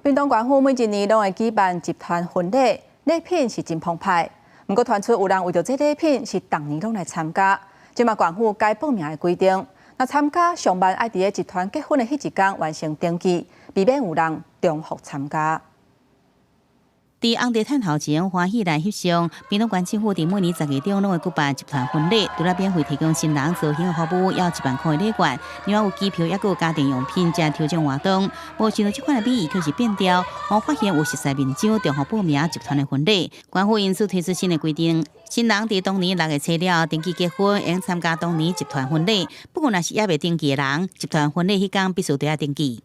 屏東縣府每一年攏會舉辦集團婚禮，禮品是真澎湃。毋過傳出有人為著這禮品是逐年攏來參加，這馬縣府改報名的規定，若參加上萬愛佇咧集團結婚的彼一工完成登記，避免有人重複參加。佇紅茶探頭前歡喜來翕相，屏東縣政府佇每年10月中攏會舉辦集團婚禮，除了免費提供新人造型的服務，猶有1萬塊禮券，另外有機票，抑閣有家庭用品遮抽獎活動。無想到這款的美意卻是變調，予發現有熟似面章重複報名集團的婚禮，縣府因此推出新的規定，新人佇當年6月初了登記結婚，會參加當年集團婚禮。不過若是猶未登記的人，集團婚禮彼工必須著愛登記。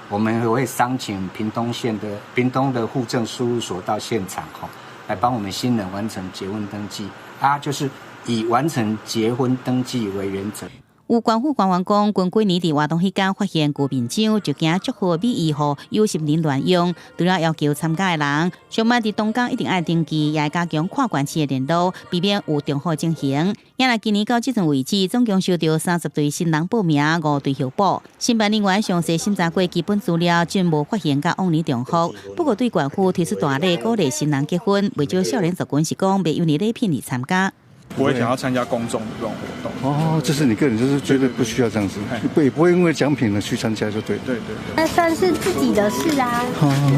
我們會商請屏東縣的屏東的戶政事務所到現場，吼，來幫我們新人完成結婚登記，啊，就是以完成結婚登記為原則。有縣府官員講，近幾年佇活動彼工發現舊面章，就驚祝賀美意予有心人亂用，除了要求參加的人，上萬佇當工一定愛登記，也會加強跨縣市的聯絡，避免有重複情形。也若今年到這陣為止，總共收到30對新人報名，5對候補。承辦人員詳細審查過基本資料，均無發現佮往年重複。不過對縣府推出大禮鼓勵新人結婚，袂少少年族群是講袂因為禮品而參加。不會想要參加公眾的這種活動。哦，這是你個人，就是絕對不需要這樣子，不也不會因為獎品呢去參加就對。對對對。那算是自己的事啊。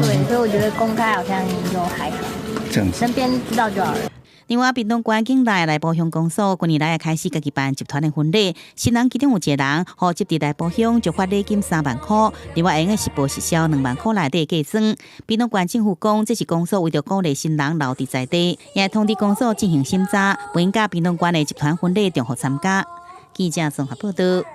對，所以我覺得公開好像就還好。這樣子。身邊知道就好了。另外，屏東縣境內內埔鄉公所近年來也開始家己辦集團的婚禮，新人其中有一個人，戶籍佇內埔鄉就發禮金3萬塊，另外會用實報實銷2萬塊內底計算。屏東縣政府講，這是公所為著鼓勵新人留佇在地，也會通知公所進行審查，袂用佮屏東縣的集團婚禮重複參加。記者綜合報道。